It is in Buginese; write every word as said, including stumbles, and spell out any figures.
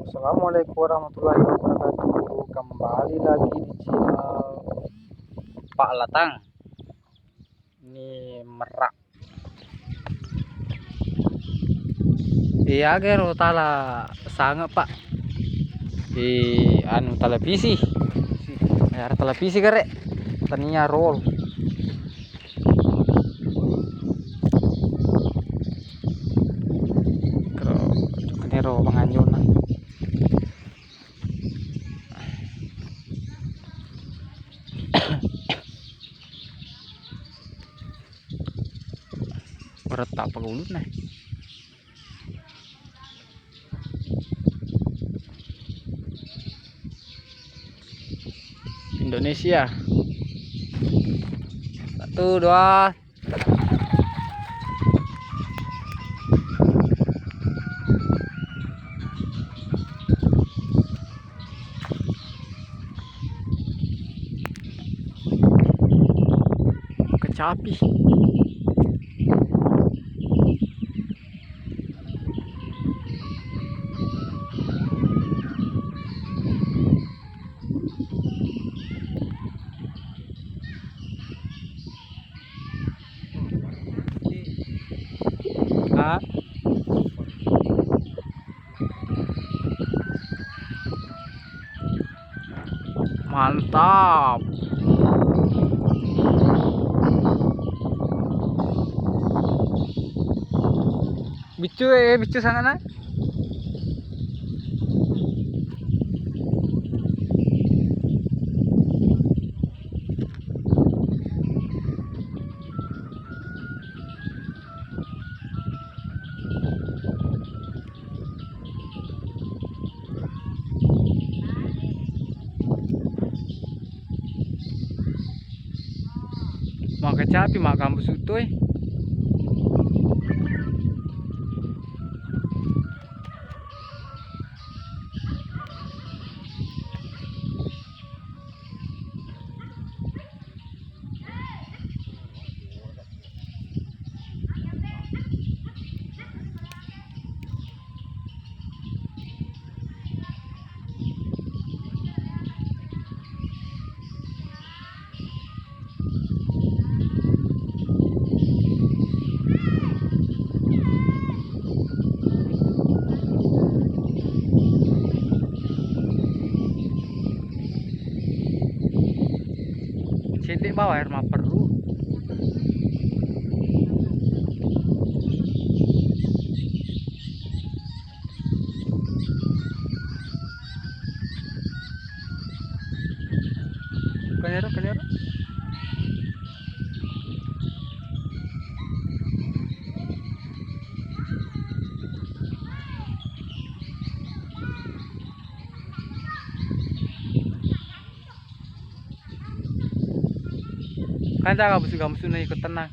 Assalamualaikum warahmatullahi wabarakatuh. Kembali lagi di channel Pak Latang. Ini merak. Iya, gero tala sange, Pak. Di anu televisi. Ya, televisi kare. Tania roll. Kero, kero penganjona. Berat apa ulunna? Indonesia. Satu, dua. Kecapi. Ha? Mantap. Biccu, eh, biccu sana, nak. Maka capi, maka mbusu toi. Cedde bawang air mapperru. Kenero, kenero. Kan jaga busu-, busu na iko tenang.